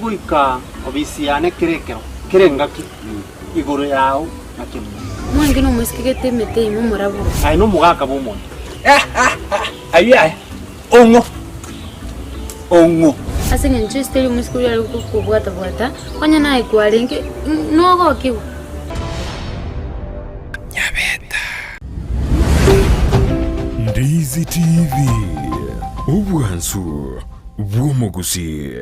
Goika obisi yane kera ekero, kera engaki, igoro yao na kemomo. Omwange nomoiseke gete emete ime omorabwo. Aye nomogaka bw'omonto. Ayio aye, ong'o? Ong'o? Ase engencho Esiteri omoiseke oria are gokobwata-bwata, onye naye kwarenge, nogokigwa. Ndizi TV, obwansu bw'omogusii.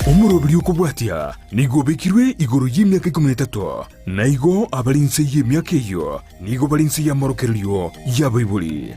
Omoroberi okobwatia nigo obekirwe igoro y'emiaka ikomi na etato, na igo abare inse y'emiaka eyio nigo bare inse y'amorokererio y'abaibori.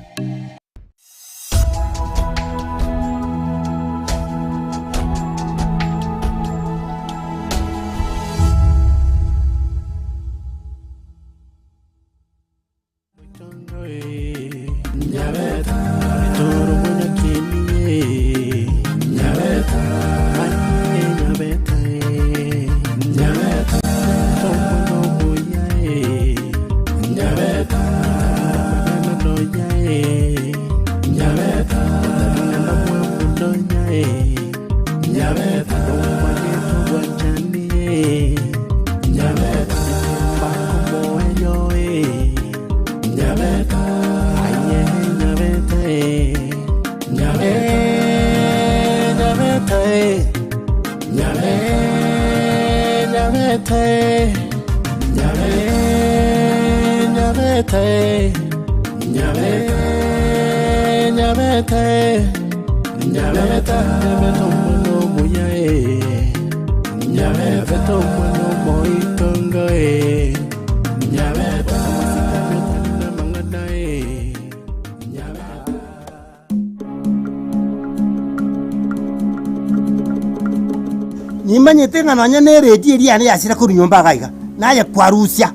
Nimanyete ng'a nonya neredio eria yane yachire korwa nyomba iga iga, naye kwarusia,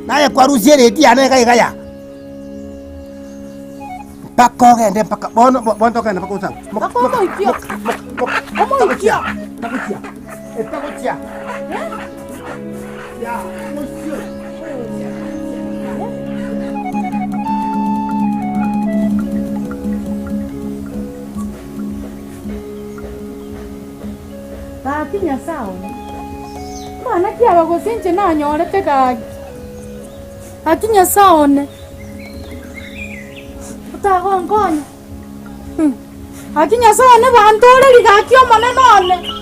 naye kwarusia eredio yane iga iga ya. Mpaka ogende mpaka bono bono tokogenda mpaka osabe. Mpaka omoikia. Omoikia. Tagochia, etagochia. Ya, omoikia. Gaki Nyasae one, mbana ki aba gose inche nanyorete gaki? Gaki Nyasae one, otagonkonya? Gaki Nyasae one bantorerie gaki Omonene one.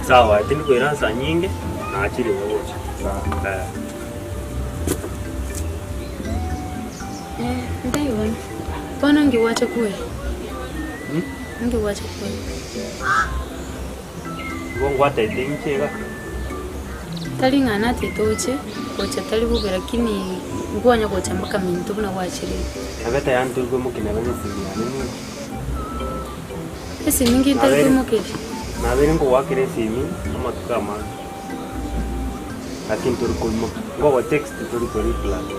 Sawa, tindi koira nsa nyinge, nachire iga gocha. Eh. Eh, ntaigwana. Bono nki gwacha kwoyia? Nki gwacha kwoyia? Igo ngwataete inche iga. Tari ng'a natete oche, gocha tari bobe lakini nkwanya gocha mpaka minto buna gwachire. Nabete yaani tori koimokia neba nesimi yane ninki? Esimi nki ntari koimokeria? Nabeire nkogoakera esimi amatuko amange, lakini tori koimokia, nkogo text tori ko reply.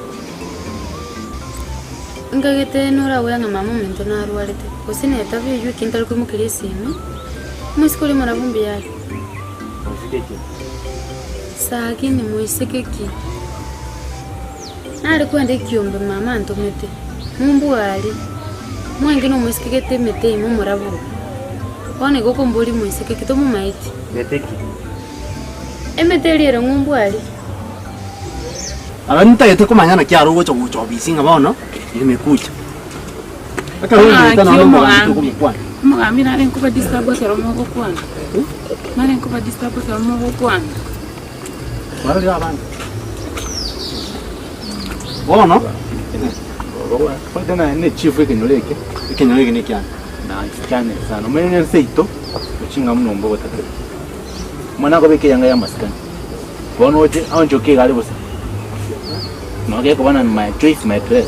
Nkagete noragwe ng'a mama ominto narwarete, gose netabi eywo eki ntari koimokeria esimi, omoiseke oria omorabwo mbuya are. Moiseke ki? Sakini moiseke ki? Nare kwenda ekiombe mama antomete, mombware, mwenge nomoiseke gete emete ime omorabwo. Bono igo okomboria moiseke ki tomomaeti? Mete ki? Emete eria ere ng'ombware. Aba ntagete komanya naki are ogocha gocha obisi ng'a bono nimekucha. Ekero Ng'aki ogoeta nonya omogambi omogambi. tokomokwana. Omogambi nare nkoba disturb ekero mogokwana? Nare nkoba disturb ekero mogokwana? Barorire abande. Bono Oite naye ne chief ekenyoro eke. Ekenyoro eke nekiane. Nanchane sana. Omanyene ense yaito oching'a muno mbogo tatari. Omwana akobeka eyanga ya amasikani. Bono oche aonchoke iga are bosa. Nabo gekoba na my choice my dress.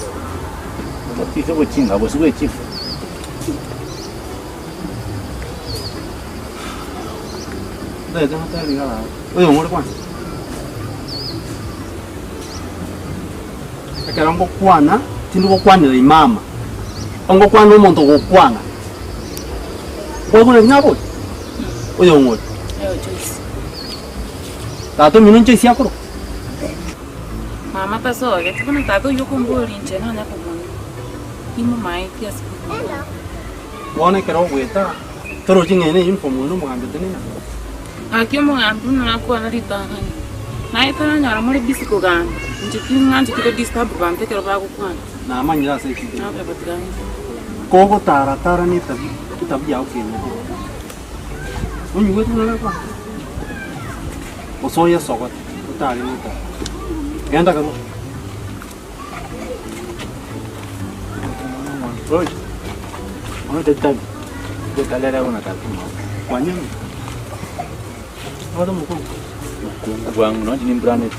Tatizo gochinga gose gwe chief. Ntagete ngotebe iga baba. Oyo ng'ore kwanza. Ekero ngokwana, tindi gokwanera imama. Ongokwana omonto ogokwana. Kwaigure ng'a bori? Oyo ng'ori? Oyo Joyce. Tata omino Joyce akorokwa? Mama tasogeti, bono tata oyio okomboria inche nonya komonywa, timomaeti ase bogima. Bono ekero ogoeta, torochi ng'a ere ne uniform oyo nomogambi otenene aa. Gaki omogambi buna nakwana ritang'ani, naye taranyora more busy kogamba, inche ting'ancheti ko disturb banto ekero bagokwana. Namanyire ase ekio. Nagoteba tiga inche. Kogotara-tara netabia, etabia yao kenyete. Onyigwete buna nakwana? Gose oyesogote, otare netabia. Genda karue. Roy, omanyete tabi, gotarera buna tata omwabo. Kwanyora? Obwate omokungu? Omokungu bwango nonye nimburaneti.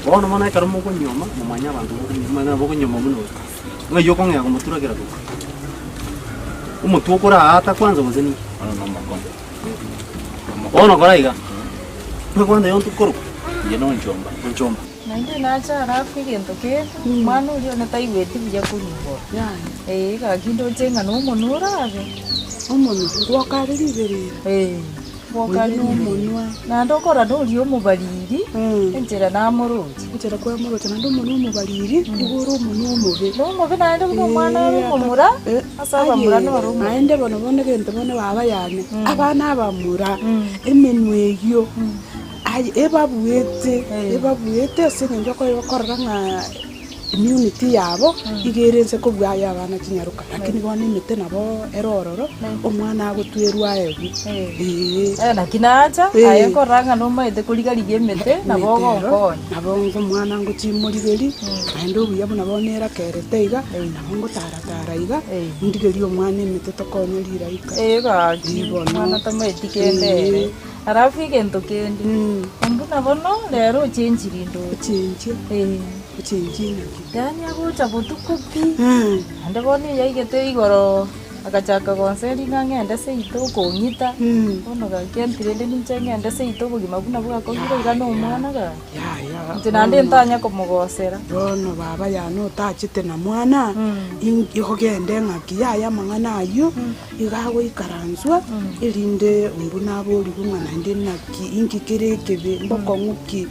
Bono mono ekero mokonyuoma, momanye abanto mokonyuoma bokonyuoma buna oyo. Ng'ai okong'ea komotura kera boka. Omotwe okoraata kwanza gose ninki? Bono nomokongo. Bono kora iga, kwanza yonto korokwa? Inche nonchomba. Onchomba. Naende nacha alafu egento kende, omwana oria one taigweti buya korwa igoro. Ee, gaki ndoche ng'a nomonwa orabe. Omonwa, ngwoka are riberera. Ee, ngwoka are Oyio riberera. nomonwa. Naende okorora noria omobariri, enchera namoroche. Enchera kwamoroche, naende omonwa omobariri, nigo ore omonwa omobe. Nomobe naende buna omwana ore omomura, ase abamura noro omobe. Naende bono bono egento bono baba yane, abana abamura, emenwa eyio. Aye ebabuete, ebabuete ase eng'encho okorora ng'a immunity yabo iga ere inse kobua aya abana chinyaroka, lakini bono emete nabo ere ororo, omwana agotwerwa aegwe, eeh. Naki nacha, aye nkorora ng'a nomaete koriga-rigia emete, nabo ogonkonya. Nabo omwana ngochimorigeria, naende obuya buna bono erakerete iga, nabo ngotara-tara iga, ndigerie omwana emete tokonye riraika. Ee gaki, Ee bono. omwana tamaeti kende ere. Alafu egento kende, buna bono rero ochenchiri ndoche. Ochenchie? Ee. Ochenchie naki? Yaani agocha botuko pi, naende bono eyaigete igoro agachaka gonseria ng'a ng'ende seito okong'ita, bono gaki anti rende ninche ng'ende seito obogima buna bwakong'ire iga na omwana gaki. Yaya, Inche naende ntanya komogosera. Bono baba yane otachete na mwana, inki ogende ng'aki yaya amang'ana ayio. Iga agoikaranswa, erinde buna aborigwe ng'a naende naki, inki kere ekebe, mbokong'u ki?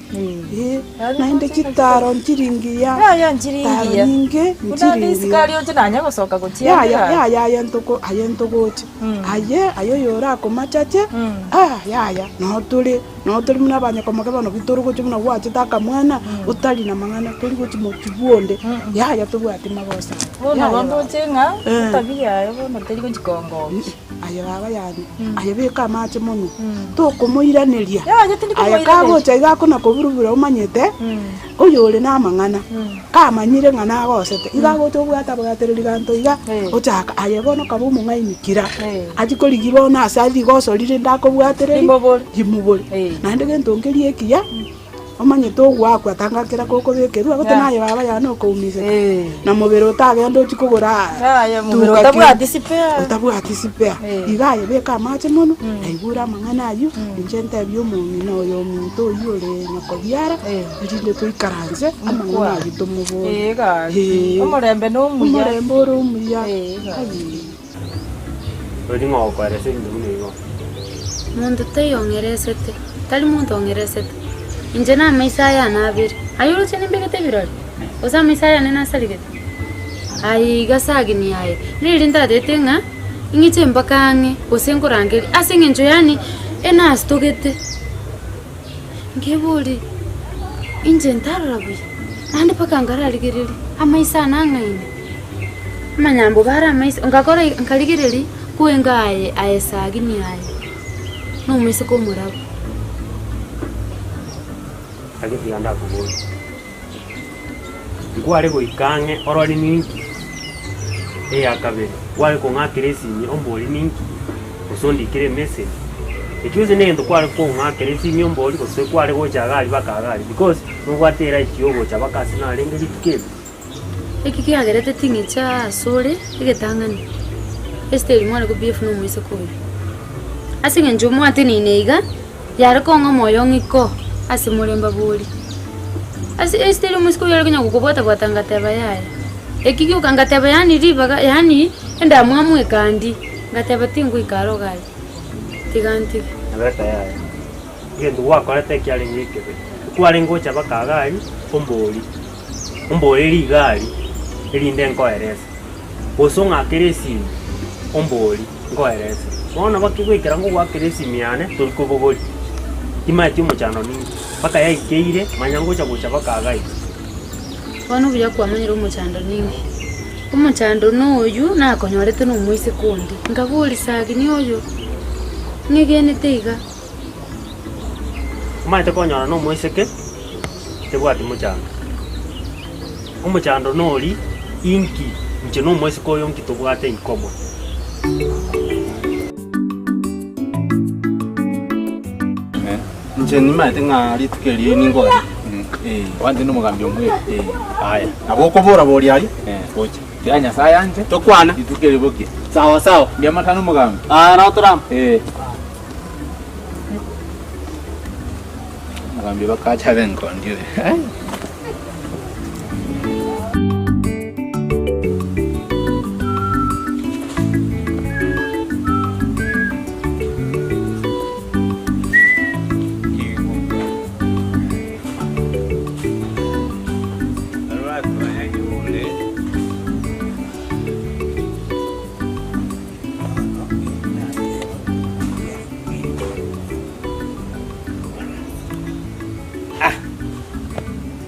Eh, naende chitaro nchiri ngiya, Yaya nchiri taro ngiya. nyinge Buna nchiri ande ngiya. isiko aria oche nanye gosoka gochia Yaya, ande gaki. yaya aye ntoko aye ntogocha, aye aye oyorakomachache, ah yaya, noo tore, noo tore buna abanyakomoke bono bitore gochia buna gwachete akamwana, otari na mang'ana, tori gochia mochie bwonde, yaya tobwati magoso aya. Bono Yaya bono baba. ndoche ng'a Eh. etabia yaye bono teri gochia kongokia. Aye baba yane, aye beka amache monwe, tokomoiraneria. Yaya tindi Aye komoiraneria. kagocha iga akona koburubura omanyete, oyore namang'ana, kamanyire ng'a nagosete, iga agocha obwate abwatereri ganto iga, ochaka aye bono kaba omong'aini kira, achie korigia bono ase aria rigoso rire ndakobwatereri, Rimobore. rimobore. Naende gento nkeria ekiya. Omanyete ogoakwa tanga kera gokobekerwa, gose naye baba yane okoumiseka, na mobere otagende ochie kogora Yaya, mobere tuka ki- otabwati spare. otabwati spare. Iga aye beka amache mono, naigure amang'ana ayio, inche ntebie omong'ina oyo ominto oyio ore nyokobiara, erinde toikaranse amang'ana ayio tomobore. Ee gaki, Ee. omorembe nomuya. Omorembe ore omuya. Ee gaki. Aye. Tori ng'o okoeresa ebinto buna ebi bono? Monto taiyo ong'eresete, tari monto ong'eresete, inche namaiso aya ane abere. Aye oroche nimbegete ebirori, gose amaiso aya ane nasarigete? Aye iga sagini aye, neri ntatete ng'a ing'iche mpaka ang'e, gose nkorangerie, ase eng'encho yaani enasitogete. Nkeboria, inche ntarora buya, naende mpaka nkararigereria, amaiso ane ang'aine. Amanyambo bare amaiso, ngakora iga, nkarigereria, kwenga aye aye sagini aye, na omoiseke omorabu. Naki tiga ndakoborie, nkware goika ang'e orore ninki? Eya kabere, kware kong'akera esimi omborie ninki? Gose ondikere emessage? Ekio gose negento kware kong'akera esimi omborie gose kware gocha iga aria baka iga aria because nobwate eright ya ogocha baka ase narenge rituko eri. Eki kiagerete ting'icha asore egetang'ani, Esiteri mware ko-behave nomoiseke oyio. Ase eng'encho mwateneine iga, yare kong'a omoyo ng'iko ase more mbabori. Ase Esiteri omoiseke oyio are konya gokobwata bwata ngateba yaya. Eki gioka ngateba yaani ribaga yaani endamwamu ekandi, ngateba tingoika aro iga aria, tiga ntige. Rebeka yaya, egento gwakorete ekiarenge ekebe, ekwarenge gocha baka iga aria, ombori, ombore riga aria, erinde nkoerese, gose ong'akere esimi, ombori, nkoerese. Bono bakegoikera ngogoakera esimi yane, tori kobogoria, timanyeti omochando ninki, mpaka yaikeire, manya ngocha gocha baka iga aria. Bono obuya kwamanyire omochando ninki? Omochando noyio nakonyorete nomoiseke onde, nkaboria Sagini oyo, ng'egenete iga. Omanyete konyora nomoiseke tebwati mochando. Omochando nori inki inche nomoiseke oyo nki tobwate ikomo. Inche nimaete ng'a rituko erio ninkore. Abanto nomogambi omweri. Aya. Nabo okobora-boria aria, gocha. Tiga Nyasae anche. Tokwane. Rituko eri bokie. Sawa sawa. Mbuya mono omogambi. Aya nao torama. Eh. Omogambi bakacha abe enkondi oyo.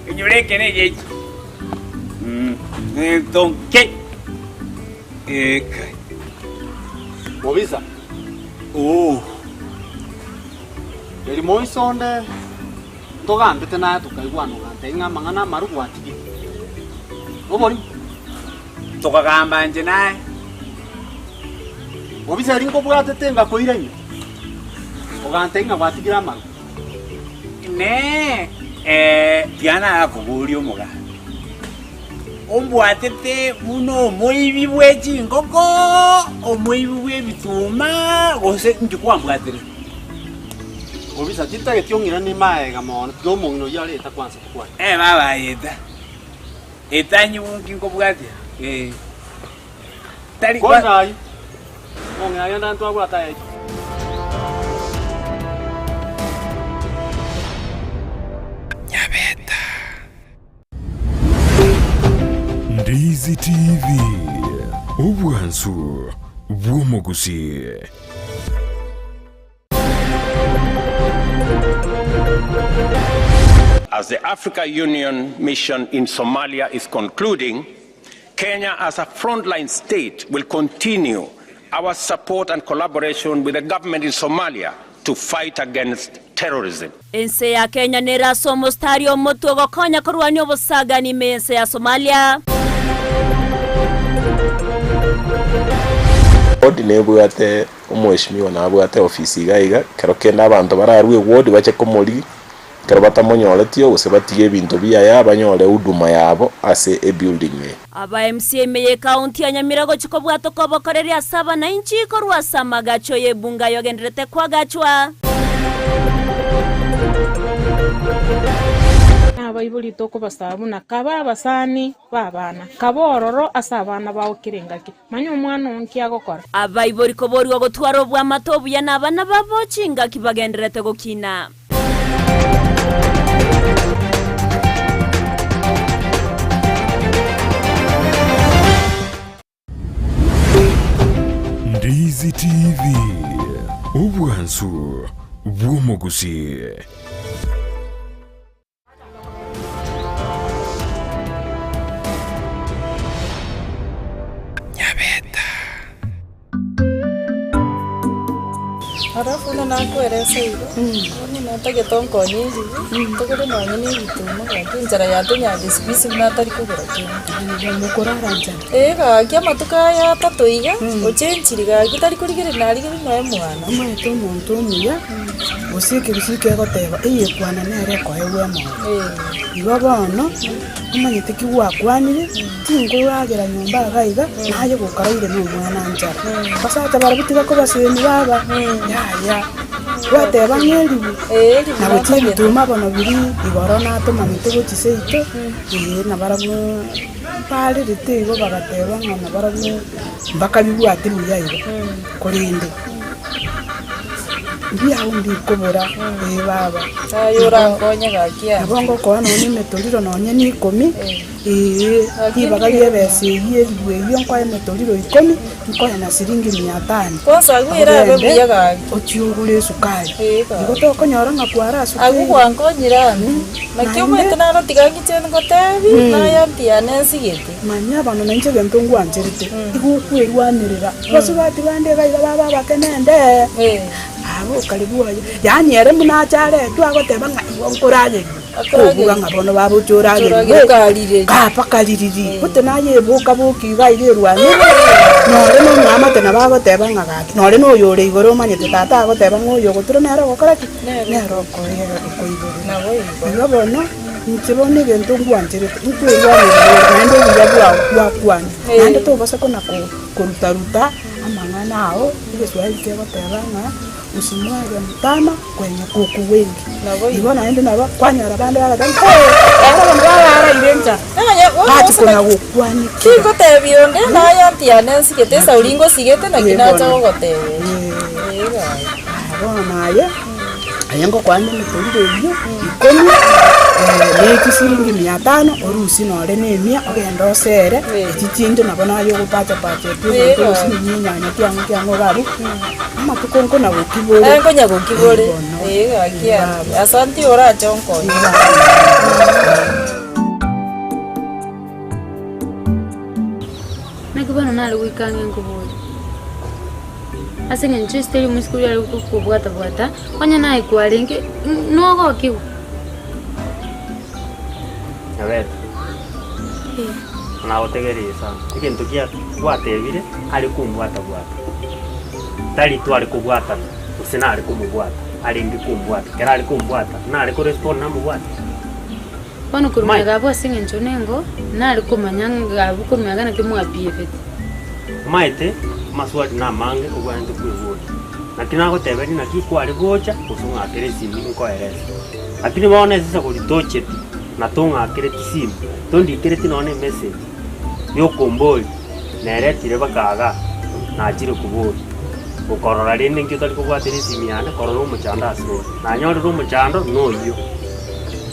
Inyore eke negechi gento nke eke. Mobisa. Oo. Eri moiso onde ntogambete naye tokaigwana ogantebia ng'a amang'ana amaru gwatigire. Oborimo. Tokagamba inche naye. Mobisa eri nkobwatete ngakoira ime, ogantebia ng'a gwatigire amaru. Inee! Ee, tiga narakoborie omogambi, ombwatete buna omoibi bwe chingoko, omoibi bw'ebituma, gose inki kwambwatire? Mobisa, tintageti ong'iranie magega mono, tiga omong'ina oyio are eta kwansa tokwane. Ee, baba aye eta, eta nyigwe nki nkobwatia, ee. Tari Kwanza ayio, omong'ina agenda ntwabwate aye. Ndizi TV, obwansu bw'omogusii. As the Africa Union mission in Somalia is concluding, Kenya as a frontline state will continue our support and collaboration with the government in Somalia to fight against terrorism. Ense ya Kenya nere ase omostari omotwe ogokonya korwania obosagani ime y'ense ya Somalia. Ward nebwate omweshimiwa nabwate ofisi iga iga, kero kende abanto bararue eward bache komorigia, ekero batamonyoreti gose batige ebinto biaye banyore huduma yabo ase ebuilding eye. Aba MCA ime y'ekaunti ya Nyamira gochia kobwata okobokoreria ase abanainchi korwa ase amagacho y'ebunga ayogendererete koagachwa. Nabaibori tokobasaba buna kabe abasani b'abana, kabe ororo ase abana bao kera engaki. Manya omwana oo nki agokora. Abaibori koborigwa gotwara obwamate obuya nabana babo chingaki bagendererete gokina. Ndizi TV, obwansu bw'omogusii. Alafu buna nakoeresa igo, bono natagete onkonye ribu, togore nonye na ebituma gaki enchara yatonyarire siku hizi buna atari kogora kende. Mokorara nchara? Ee gaki amatuko aya atato iga, ochenchiri gaki tari korigereria narigereria nonya mwana. Omanyete omonto omuya, gose ekegusii kegoteba, eyekwana nere ekoegwa emoyo. Igo bono, omanyete ki gwakwanire, tinkoragera nyomba iga iga, naye gokaraire na omwana nchara. Basacha barabwo tiga kobasemi baba, yaya, gwateba ng'a eribu, na gochia ebituma bono biria igoro natomanyete gochia seito, ee nabarabwo. Mbarerete igo bagateba ng'a nabarabwo mbakabibwate buya igo, korende mbiao mbikobora, ee baba. Aye orankonye gaki ande. Nabo ngokoa nonya emetoriro nonya na ikomi, ee, ribaga ri'ebesa eyio elifu eyio nkoe emetoriro ikomi, nkoe na siringi mia tano. Kwanza agwo erabe Ogende buya gaki. ochie ogore esukari. Ee gaki. Igo tokonyora ng'a kwarasukire. Agwo gwankonyire ande. Naki omanyete naro tiga ng'iche ngotebi, naye mpiane nsigete. Manya abana nainche egento ngwancherete, igo okwerwanerera. Basubati bande iga iga baba abake nende, aba okaribu oye, yaani ere buna acha aretwe agoteba ng'a igo nkorageria, kobuga ng'a bono baba oche oragerigwe, kaba kaririri, gote naye eboka boka iga iga erwanere, nore na omoamate nabo agoteba ng'a gaki, nore na oyore igoro omanyete tata agoteba ng'a oyo ogotura nere ogokora ki? Nere okoiborera. Igo bono, inche bono egento ngwancherete, nkwerwanerera ore, naende obuya bwao bwakwana, naende tobasa kona koruta-ruta amang'ana ao, egeswahili kegoteba ng'a usimwage mtama kwenye kuku wengi. Igo naende nabo kwanyora abande bagoteba ng'a eh, ere bono babaraire enchara, bachi kona gokwanikera. Tingotebia onde, naye antiane nsigete, esauri ngosigete, naki nacha gogoteberia. Ee gaki. Bono naye, aye ngokwana emetoriro eyio ikomi, ne chisiringi mia tano, orusie nore na emia, ogende osere, echi chinde nabo naye ogopachapacha pi egento orusie nonya enyanya kiang'o kiang'o iga abwo, amatuko nkona gokibore. Aye nkonya gokibore, Bono. ee gaki aunty, asanti orache onkonye. Naki bono nare goika ang'e nkoborie, Ase eng'encho esitari omoiseke oria are gokobwata-bwata, onye naye kwarenge, nogokigwa. Nyabete, nagotegereire sana, egento kia gwatebire are kombwata-bwata, tari tware kobwatana, gose nare komobwata, arenge kombwata, ekero are kombwata, nare korespond namobwate. Bono korwa magega abwo ase engencho nengo, nare komanya ng'a abwo korwa magega naki mwabiebete. Omanyete amaswali namange obwenerete kweboria, naki nagoteberia naki kware gocha gose ong'akere esimi nkoerese. Lakini bono ase esaguri tocheti na tong'akereti simu, tondikereti nonya na emessage yokomboria neretire baka igaa nachire koboria. Okorora rende nki otari kobwatera esimi yane korora omochando ase ore. Nanyorire omochando noyio.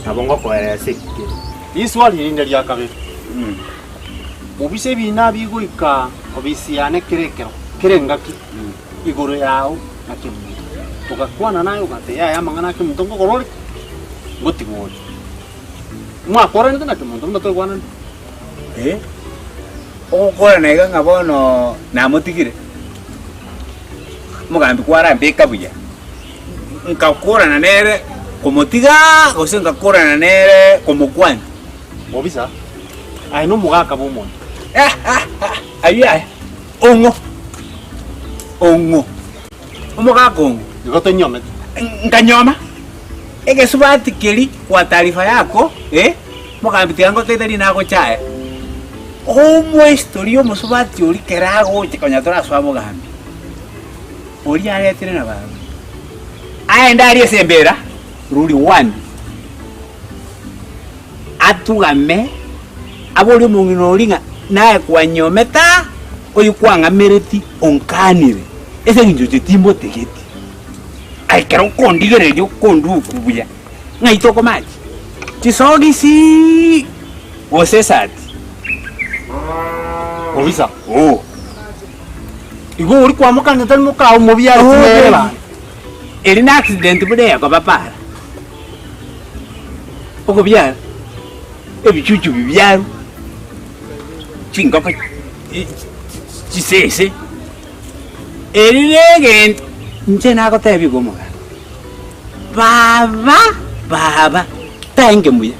Nabo ngokoeresa eki kere. Riswali rinde ria kabere, Mobisa ebiina bigoika obisi yane kera ekero, kera engaki, igoro yao na kemonto. Ogakwana naye ogateba, Yaya amang'ana a kemonto nkokora ore ki? Ngotiga ore. Mwakoranete na kemonto buna toigwananete? Eh, ogokorana iga ng'a bono namotigire, omogambi kwarambeka buya. Nkakorana nere komotiga, gose nkakorana nere komokwania. Bobisa, aye nomogaka bw'omonto. Ayio yaya, ong'o? Ong'o? Omogaka ong'o? Igo tonyomete. Nkanyoma egesubati keria kwa taarifa yako, eh, mogambi tiga ngotebi tari nagochaya. Omohistory omosubati oria kera agocha konya torasoa bogambi. Oria aretire na baba. Aende aria ase embera ruri one, atugame, aborie omong'ina oria ng'a naye kwanyomete aa, oyio kwang'amereti onkanire, ase eng'encho inche timbotegeti. Aye ekero okondigereria okonduku buya, ng'ai tokomachi? Chisogisi gose esati? Obisa. Oo. Igo oria kwamokania tari mokao omobiare ching'ere bande. Eri na accident buna eyakoba para. Okobiara ebichuchu bibiarwe, chingoko chisese, eri ne egento inche nagotebia iga omogaka, baba baba taenge muya.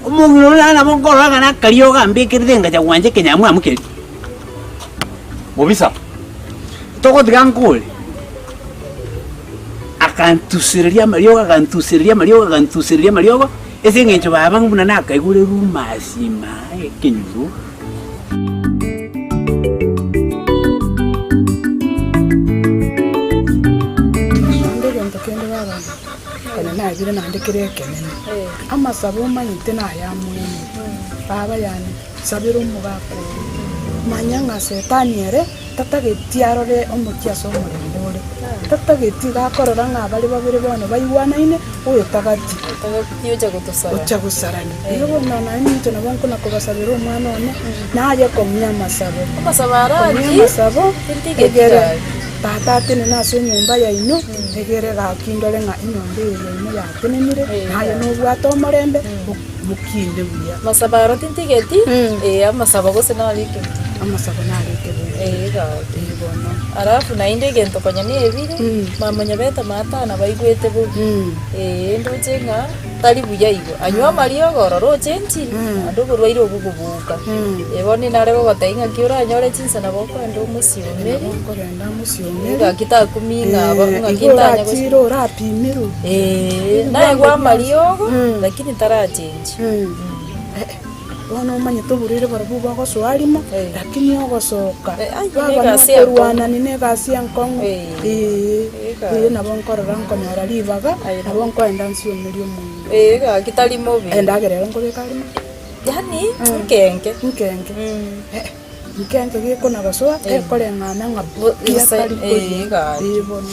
Omong'ina oria nare nabo nkorora ng'a nakariogo ambekerete engacha gwancha ekenyamwamu keria. Mobisa, togotiga nkore. Akantusereria amariogo, agantusereria amariogo, agantusereria amariogo, ase eng'encho baba buna nakaigure rumors ime aa ekenyoro. Naende egento kende baba. Konya nabire naende kere ekenene. Amasabo omanyete nayamwene. Baba yane, sabera omogaka oyo. Manya ng'a Setani ere tatageti arore omochie ase omorembe ore. Tatageti iga akorora ng'a bare babere bono baigwanaine, oyo tagati. Ocha gosarania. Igo bono naye ninche nabo nkona kobasabera omwana one, naye kong'ia amasabo. Kong'ia amasabo, egere tata atenene ase enyomba yaino, egere gaki ndore ng'a enyomba eye yaino yatenenire, naye nobwate omorembe. Mokinde buya. Amasabo aro tintigeti, ee amasabo gose naro ekebuya. Amasabo naro ekebuya. Ee gaki. Ee bono. Alafu naende egento konya nebire, mama nyabete matana baigwete bobe, ee ndoche ng'a tari buya igo. Anywe amariogo ororo ochenchiri, naende oborwaire obwo boboka. Ee bono nare gogotebia ng'aki oranyore chinsa nabo okoenda omosiomeri, Nabo nkorenda omosiomeri. Gaki takumia ng'a aba ng'aki Igo ntanya gosi. orachire orapimirwe. Eeh, naegwa amariogo, lakini tarachenchi. Bono omanyete oborwaire barobwo bogosoa rimo, lakini ogosoka, ai, baba negasi enkong'u. nokorwanani negasi enkong'u. Eh. Ee, ee nabo nkorora nkonyora ribaga, nabo nkoenda nsiomerie omonto. Ee, gaki tari mobe. Endagera ero nkobeka arimo. Yaani, nkenke. Nkenke. Nkenke gekona gosoa, gekoreng'ana ng'a buya tari koria. Ee bono,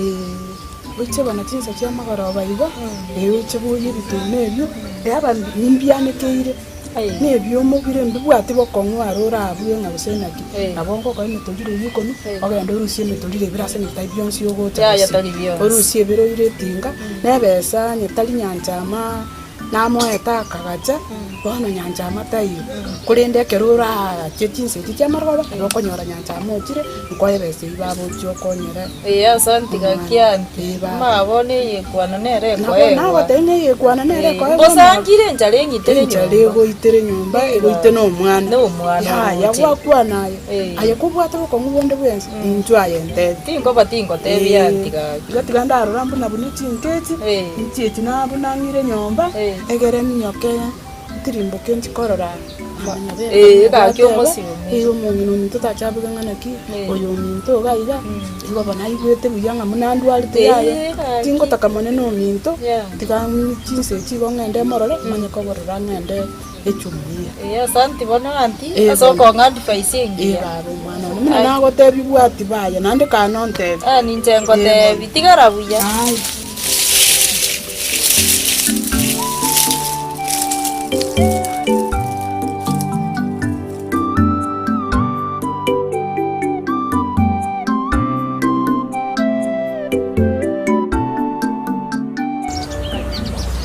ee. Oche bono chinsa chia mogoroba igo, ee oche boyie ebituma ebio, ee aba nimbianekeire, na ebiomo bire mbibwati bokong'u aro orabue ng'a gose naki, nabo ngokoa emetoriro eyio ikomi, ogende orusie emetoriro ebere ase eng'encho tari bionsi ogocha Yaya gose. tari bionsi. Orusie ebere oire etinga, na ebesa onye tari nyancha ama. Namoete akagacha, bono nyancha amo taiyo. Korende ekero orache chinsa echi chi'amarogoba, nabo okonyora nyancha amo ochire, nkoe ebesa eyio baba ochie okonyere. Ee, asante gaki aunty. Ee, baba. Mama bono eyekwana nere Nabo ekoegwa. nagotebia ng'a eyekwana nere Ee, ekoegwa mbosangire enchara eng'itere Enchara nyomba. egoitere nyomba, egoite na omwana. Na omwana Yaya oche. gwakwana aye, Ee. aye kobwate bokong'u bonde bwensi, inchuo aye ntebie. Tinkoba tingotebia aunty gaki. Igo tiga ndarora buna buna chinka echi, inchi echi nabwo nang'ire nyomba, egere ninyoke ntirimboke nchi korora Eh, gaki omosiomeri. Eh, omong'ina ominto tachabuge ng'a naki, oyo ominto iga iga, igo bono aigwete buya ng'a buna ndwarete yaya, Eh, gaki. tingotaka monene ominto, Yeah. tiga chinsa echi igo ng'ende morore, manye koborora ng'ende. echumuiya. Ee, asanti bono aunty, Ee, ase bono. okong'a advice Ee, engiya. baba omwana one, buna nagotebia bwati baya, naende kare nontebie. Ah, ninche ngotebi, tigara buya. Aye.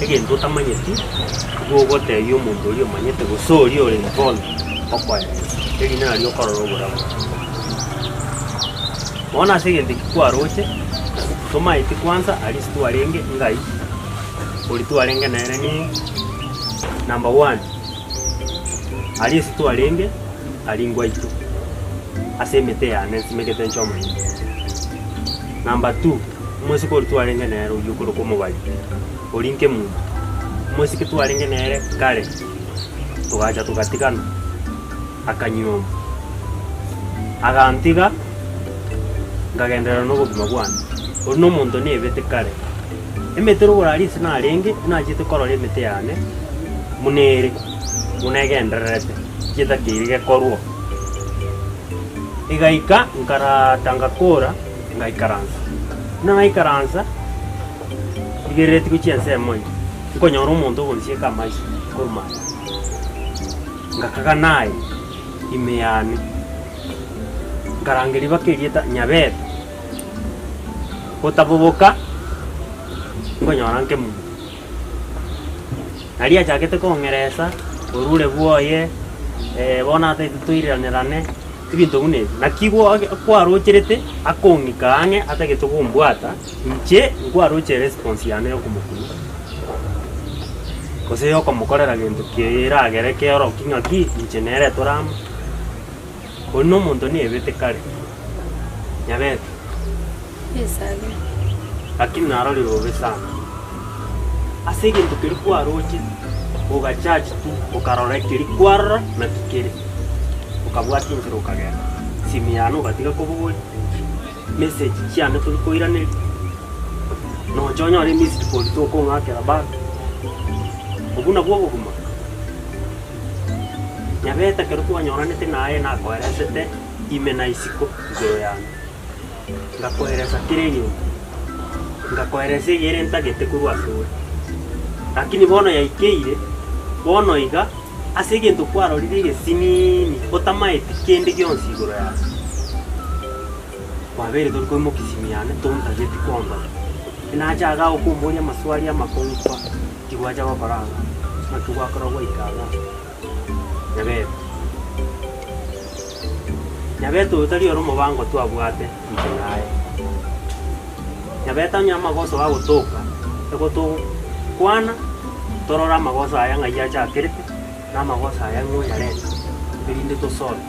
Egento otamanyeti. Nigo ogotebia omonto oria omanyete gose oria ore involved okoeresa, erinde nario okorora oborabu. Bono ase egento eki kwaroche, tomaeti kwanza aria ase twarenge ngai, oria twarenge nere ning'o, number one, aria ase twarenge aria ngwaito, ase emete yane nsimekete inche omonyene. Number two, omosike oria twarenge nere oyio okorokwa omobari. Oria nkemunto, omosike twarenge nere kare, togacha togatigana, akanyuoma, agantiga, nkagenderera na obogima bwane. Oria na omonto nebete kare. Emete rogoro aria ase narenge, nachete korora emete yane buna ere, buna egendererete, chitakeire gekorwa. Egaika nkarata ngakora, ngaikaransa. Buna naikaransa. Rigereretie gochia ensemo eye, nkonyora omonto ogonsieka amaiso korwa aya. Ngakaga naye ime yane, nkarangeria mpaka erieta Nyabete, gotaboboka, nkonyora nkemunto. Naria achagete kong'eresa, orure bwoye, bono atagete toiranerane, ebinto buna ebi. Naki kwarocherete akong'ika ang'e atagete gombwata, inche nkwaroche response yane yokomokumia, gose yokomokorera gento keragere keorokie ng'aki inche nere tore amo. Oyio nomonto nebete kare, nyabete. Lakini narorire bobe sana. Ase egento keria kwaroche, ogajudge tu, okarora keria kwarora naki kere, okabwatia enchera okagenda. Simu yane ogatiga kobogoria, message chiane tori koiraneria, nocha onyore emissed call tokong'akera back. Obwo nabwo obogima. Nyabete ekero twanyoranete naye nakoeresete ime na isiko igoro yane. Ngakoeresa kera egento, ngakoeresa eyere ntagete korwa asore. Lakini bono yaikeire, bono iga, ase egento kwarorire egesiniini otamaeti kende gionsi igoro yane. Kwabeire tori koimokia esimi yane tontageti kondora. Nacha igaa okomboria amaswali amakong'u kwa, tigwacha gokora igaa, naki gwakora gwaika igaa. Nyabete. Nyabete oyo tari ore omobango twabwate inche naye. Nyabete onye amagoso agotoka, egotokwana, torore amagoso aya ng'ai achakerete, na amagoso aya ng'o oyareta, erinde tosolve.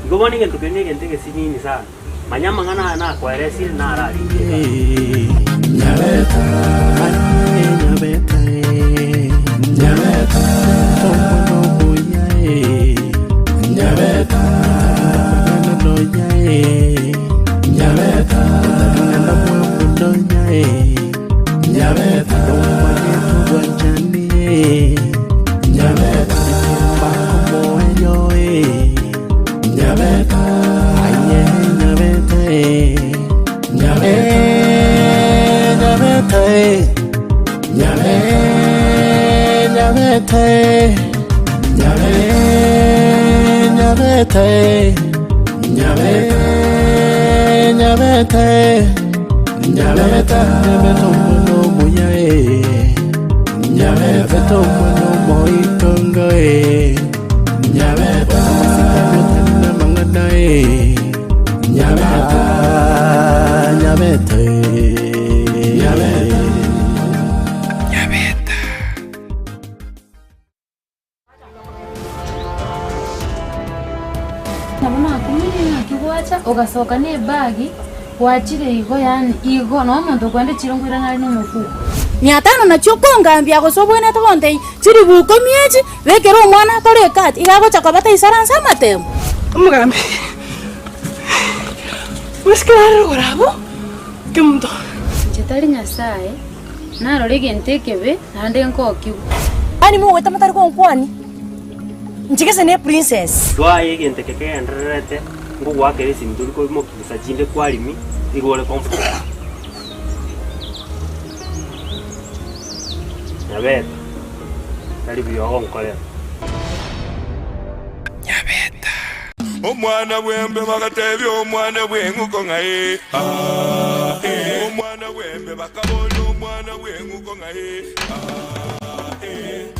Igo bono egento keria na egento egesinini sana, manya amang'ana aya nakoeresire naro arenge Nabo nakumirie ng'aki gwacha ogasoka na ebagi gwachire igo yaani igo noo omonto okoenda echiro nkoirana are na omofuko. Mia tano nachio okongambia gose obwenerete gontebia chiribu ikomi echi, bekera omwana akore ekati, iga agocha koba taisaransa amatemo. Omogambi bosike bare rogoro abwo, kemunto. Inche tari Nyasae, narore egento ekebe, naende nkokigwa. Yaani mogoeta motari gonkwania, inche gese ne princess. Twaye egento eke kegendererete ngogoakera esimi tori koimokia chinde kwarimi igo ore comfortable. Nyabeta, tari buya ogonkorera. Omwana bw'embe bagatebia omwana bw'eng'uko ng'a ee, aa, ee. Omwana bw'embe bakaboria omwana bw'eng'uko ng'a ee, aa, ee.